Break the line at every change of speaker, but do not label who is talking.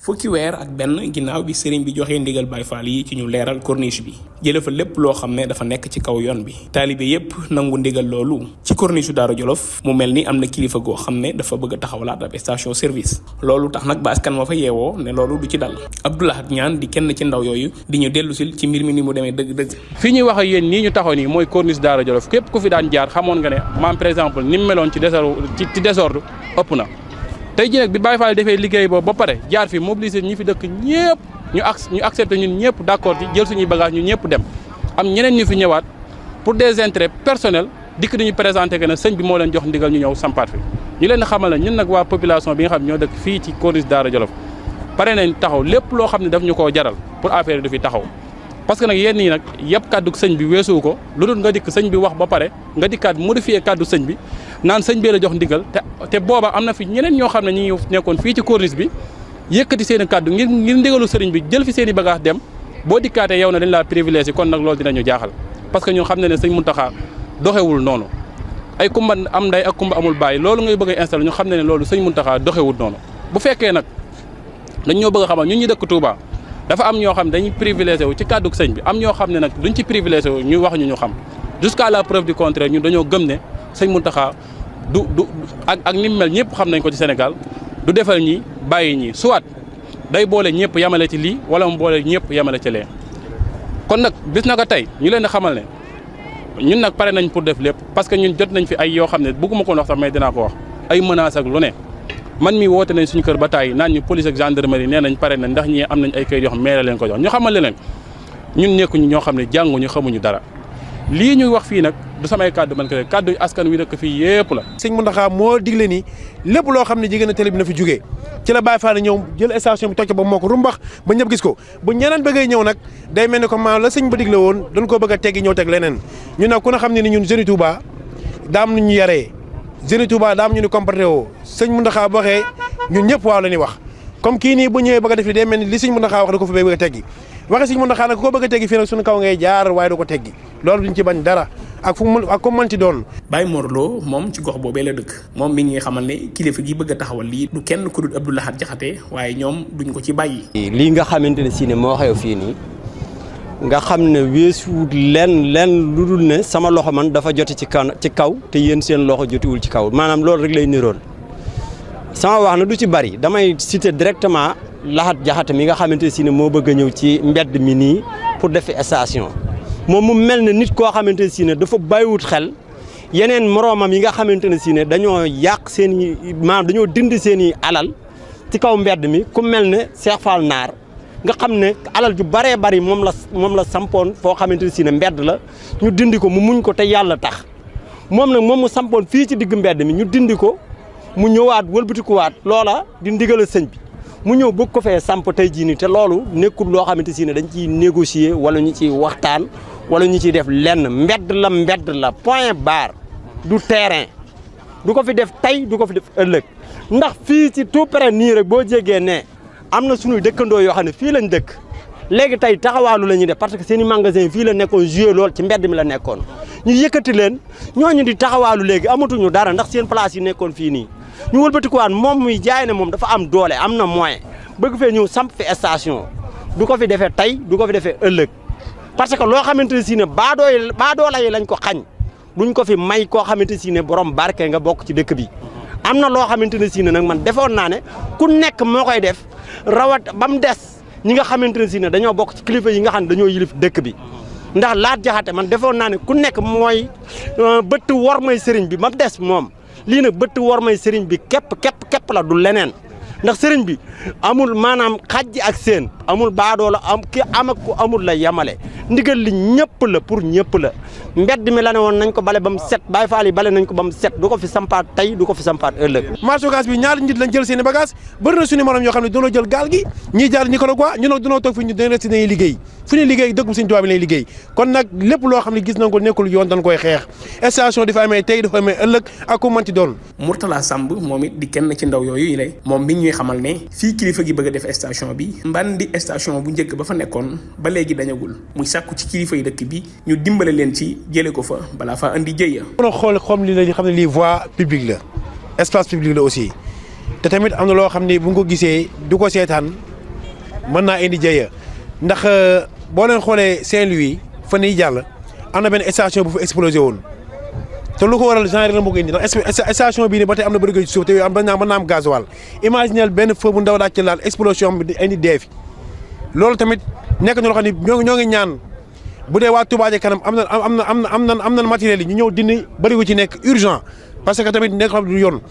fukki weer ak benn ginnaaw bi sëriñ bi joxee ndigal Baay Faal yi ci ñu leeral corniche bi jële fa lépp loo xam ne dafa nekk ci kaw yoon bi taalibe yépp nangu ndigal loolu ci corniche Daara Jolof mu mel ni am na kilifa goo xam ne dafa bëgg a taxawalaat ab station service loolu tax nag ba askan ma fa yeewoo ne loolu du ci dal Abdou Lahad Niane di kenn ci ndaw yooyu di ñu dellusil ci mbir mi ni mu demee dëgg-dëgg.
fii ñuy wax ak yéen nii ñu taxaw nii mooy corniche Daara Jolof képp ku fi daan jaar xamoon nga ne maam par exemple ni mu meloon ci désordre ëpp na tey jii nag bi Baye Fall defee liggéey boobu ba pare jaar fi mobiliser ñi fi dëkk ñëpp ñu accepté ñun ñëpp d'accord ci jël suñuy bagage ñun ñëpp dem am ñeneen ñu fi ñëwaat pour des intérêts personnels dikk dañu présenté que ne sëñ bi moo leen jox ndigal ñu ñëw sampaat fi ñu leen di xamal ne ñun nag waa population bi nga xam ne ñoo dëkk fii ci corniche Daara Jolof pare nañ taxaw lépp loo xam ne daf ñu koo jaral pour affaire yi du fi taxaw parce que nag yéen ñi nag yëpp kàddu sëñ bi weesu ko lu dul nga dikk sëñ bi wax ba pare nga dikkaat modifier kàddu sëñ bi naan sëñ bee la jox ndigal te booba am na fi ñeneen ñoo xam ne ñi ngi nekkoon fii ci corniche bi yëkkati seen i kàddu ngir ndigalu sëriñ bi jël fi seen i bagage dem boo dikkaatee yow na dañ laa privilégié kon nag loolu dinañu jaaxal parce que ñun xam ne ne sëñ Muntaxa doxewul noonu ay kumba am nday ak kumba amul bàyyi loolu ngay bëgg a installé ñu xam ne ne loolu sëñ Muntaxa doxewul noonu bu fekkee nag dañ ñoo bëgg a xamal ñun ñi dëkk Touba dafa am ñoo xam ne dañuy privilégié wu ci kàddu sëñ bi am ñoo xam ne nag duñ ci privilégié wu ñu wax ñu xam jusqu'à la preuve du contraire ñun dañoo gëm ne sëñ Muntaxa du ak ni mu mel ñëpp xam nañ ko ci Sénégal du defal ñi bàyyi ñi soit day boole ñëpp yamale ci lii wala mu boole ñëpp yamale ci lee kon nag bis na ko tey ñu leen di xamal ne ñun nag pare nañ pour def lépp parce que ñun jot nañ fi ay yoo xam ne bëgguma ko wax sax mais dinaa ko wax ay menaces ak lu ne man mi woote nañ suñu kër ba tàyyi naan ñu police ak gendarmerie nee nañ pare nañ ndax ñii am nañ ay kayit yoo xam maire leen ko jox ñu xamal leen ñun nekkuñu ñoo xam ne jànguñu xamuñu dara lii ñuy wax fii nag du samay kàddu man ko kàddu askan wi dëkk fii yépp la.
sëñ Mountakha moo digle ni lépp loo xam ne jigéen a télé bi na fi jugee ci la Baye Fall ñëw jël station bi toj ba moo ko rumbax ba ñëpp gis ko bu ñeneen bëggee ñëw nag day mel ni ko maanaam la sëñ ba digle woon dañ koo bëgg a teggi ñëw teg leneen ñun nag ku ne xam ne ni ñun Jeune Touba daam nu ñu yaree Jeune Touba daam ñu ni comporté woo sëñ Mountakha bu waxee ñun ñëpp waaw la ñuy wax comme kii nii bu ñëwee bëgg a def li day mel ni li sëñ Mountakha wax da ko fi bëgg a teggi waxe sëñ Mountakha nag ku ko bëgg a teggi fii nag suñu kaw ngay jaar waaye du ko teggi loolu duñ ci bañ dara ak fu mu ak comme mënti doon.
Baye Mor Lo moom ci gox boobee la dëkk moom mi ngi xamal ne kilifa gi bëgg a taxawal lii du kenn ku dul Abdou Lahad Jaxate waaye ñoom duñ ko ci bàyyi.
lii nga xamante ne si ne moo xew fii nii nga xam ne weesuwut lenn lu dul ne sama loxo man dafa jote ci kaw te yéen seen loxo jotiwul ci kaw maanaam loolu rek lay niroon sama wax na du ci bari damay citer directement Lahad Jaxate mi nga xamante ne si ne moo bëgg a ñëw ci mbedd mi nii pour def station. moom mu mel ne nit koo xamante ne si ne dafa bàyyiwut xel yeneen moroomam yi nga xamante ne si ne dañoo yàq seen i maanaam dañoo dindi seen i alal ci kaw mbedd mi ku mel ne Cheikh Fall Naar nga xam ne alal ju baree bari moom la sampoon foo xamante ne si ne mbedd la ñu dindi ko mu muñ ko te yàlla tax moom nag moom mu sampoon fii ci digg mbedd mi ñu dindi ko mu ñëwaat wëlbatikuwaat loola di ndigal a sëñ bi mu ñëw bëgg ko fee samp tey jii nii te loolu nekkul loo xamante si ne dañ ciy négocier wala ñu ciy waxtaan wala ñu ciy def lenn mbedd la point barre du terrain du ko fi def tey du ko fi def ëllëg ndax fii ci tout près nii rek boo jégee ne am na suñuy dëkkandoo yoo xam ne fii lañ dëkk léegi tey taxawaalu la ñuy def parce que seen i magasin fii la nekkoon joué lool ci mbedd mi la nekkoon ñu yëkkati leen ñooñu di taxawaalu léegi amatuñu dara ndax seen place yi nekkoon fii nii ñu wëlbatikuwaat moom muy jaay ne moom dafa am doole am na moyen bëgg fee ñëw samp fi station du ko fi defee tey du ko fi defee ëllëg parce que loo xamante ne si ne baadoola yi lañ ko xañ duñ ko fi may koo xamante si ne borom barke nga bokk ci dëkk bi am na loo xamante ne si ne nag man defoon naa ne ku nekk moo koy def rawat ba mu des ñi nga xamante ne si ne dañoo bokk ci kilifa yi nga xam ne dañoo yilif dëkk bi ndax Lahad Jaxate man defoon naa ne ku nekk mooy bëtt war may sëriñ bi ba mu des moom lii nag bëtt war may sëriñ bi képp la du leneen ndax sëriñ bi amul maanaam xajji ak seen amul baadoo la am ki am ak ku amul la yamale ndigal li ñëpp la pour ñëpp la mbedd mi la ne woon nañ ko bale ba mu set Baay Faal yi bale nañ ko ba mu set du ko fi sampaat tey du ko fi sampaat ëllëg.
marché Ocass bi ñaari nit lañ jël seen i bagage bëri na suñu morom yoo xam ne dañoo jël gaal gi ñii jaar Nicaragua ñu nag dañoo toog fi ñu dañ resti nañuy liggéey fu ñuy liggéey dëkk bu Sëñ Tuubaa bi lay liggéey kon nag lépp loo xam ne gis nañ ko nekkul yoon dañ koy xeex station dafa amee tey dafa amee ëllëg ak ku manti doon.
Mourtala Samb moom it di kenn ci ndaw yooyu yi lay moom mi ñuy xamal ne fii kilifa gi bëgg a def station bi mbandi station bu njëkk ba fa nekkoon ba léegi dañagul muy sàkku ci kilifa yi dëkk bi ñu dimbale leen ci jële ko fa balaa fa andi jëya.
mën a xool comme li la xam ne lii voie publique la espace public la aussi te tamit am na loo xam ne bu nga ko gisee du ko seetaan mën naa indi jëye ndax boo leen xoolee Saint-Louis fan yii jàll am na benn station bu fa explosé woon te lu ko waral genre la moo ko indi ndax station bii nii ba tey am na bëri ci suuf te yooyu mën naa am gasoil imaginel benn feu bu ndaw daal ci laal explosion bi indi dee fi loolu tamit nekk na loo xam ne ñoo ngi ñaan bu dee waa Touba Ca Kanam am na matériel yi ñu ñëw dindi bëri wu ci nekk urgent parce que tamit nekk xam du yoon.